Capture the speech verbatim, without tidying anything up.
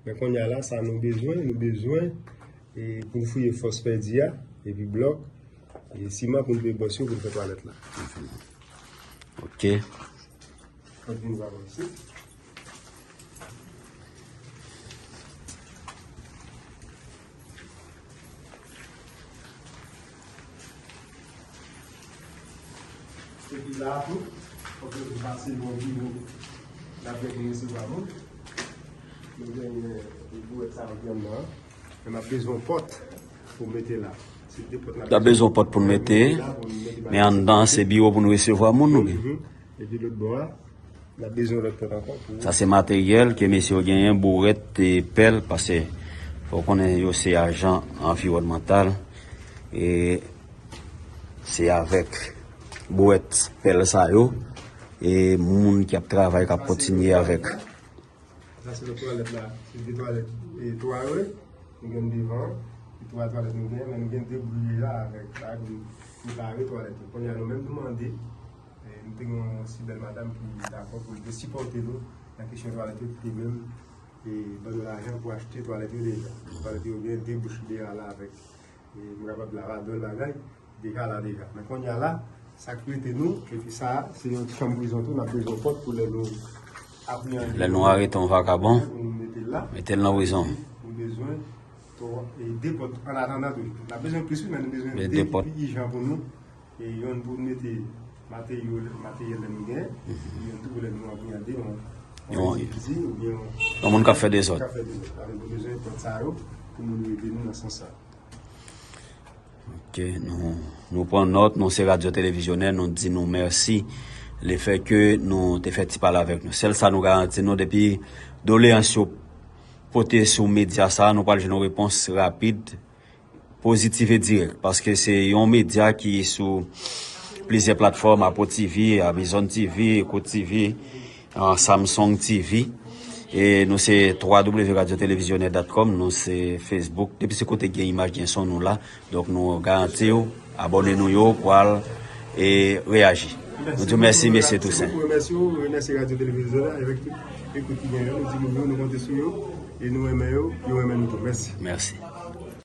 Men kounye a la, sa nou bezwen, nou bezwen e, pou n fouye fòs pèdi a, epi blòk, e siman pou n peye bòs yo pou n fè twalèt la. Ok. Fòk vin avanse. Epi la tou, fòk yo vin pase yon biwo. N ap gen pou resevwa moun. Nou gen yon biwo sa yo gen nan. Men m ap bezwen pòt pou mete la. Se de pòt la. N ap bezwen pòt pou n mete. Men anndan se biwo pou n resevwa moun nou gen. Epi lòt bò a, n ap bezwen lòt pòt ankò pou. Sa se materyèl ke mesye yo genyen, bourèt, e pèl, paske fò w konnen yo se ajan anviwònmantal. E se avèk bourèt, pèl sa yo, e moun ki ap travay k ap kontinye avèk. Sa se lòt twalèt la. Se de twalèt e twa yo ye. Nou gen devan, e twa twalèt nou gen, men nou gen de boul deja avèk sa pou nou prepare twalèt yo. Kounye a nou menm nou mande, e, nou te gen yon si bèl madanm ki dakò pou l te sipòte nou nan kesyon twalèt yo, ki te menm e, ban nou lajan pou achte twalèt yo deja. Twalèt yo gen de bouch deja la avèk, e, m kapab lavadòl bagay, deja la deja. Men kounye a la, sa k rete nou, epi sa, se yon ti chanm prizon tou, n ap bezwen pòt pou lè nou aprann. Lè nou arete yon vakabon, pou nou mete l la. Mete l nan prizon. Nou bezwen twa, e, de pòt an atandan tou. N ap bezwen plis wi, men nou bezwen de pòt ki pi ijan pou nou. E, yonn pou nou mete materyèl, materyèl lè nou gen, e yonn tou pou lè nou aprann yon, yon, yon moun k ap fè dezòd. K ap fè dezòd. Alò, nou bezwen pòt sa yo pou moun yo ede nou nan sans sa. Ok, nou, nou pran nòt, nou se Radyo Televizyonè, nou di nou mèsi lefètke nou te fè ti pale avèk nou. Sèl sa nou garanti nou, depi doleyans yo pote sou medya sa, nou pral jwenn yon repons rapid, pozitif e dirèk, paske se yon medya ki sou plizyè platfòm, Apple T V, Amazon T V, Echo T V, ah, Samsung T V. E nou se twa w w w radio televizyonè dot com, nou se Facebook. Depi se kote gen imaj, gen son, nou la. Donk nou garanti w, abòne nou yo pral e reyaji. Nou di w mèsi, mesye Toussaint. Mèsi, mèsi, mèsi Radio Télévision avèk tout ekout ki gen yo. Nou di moun yo, nou konte sou yo e nou renmen yo, yo renmen nou tou. Mèsi. Mèsi.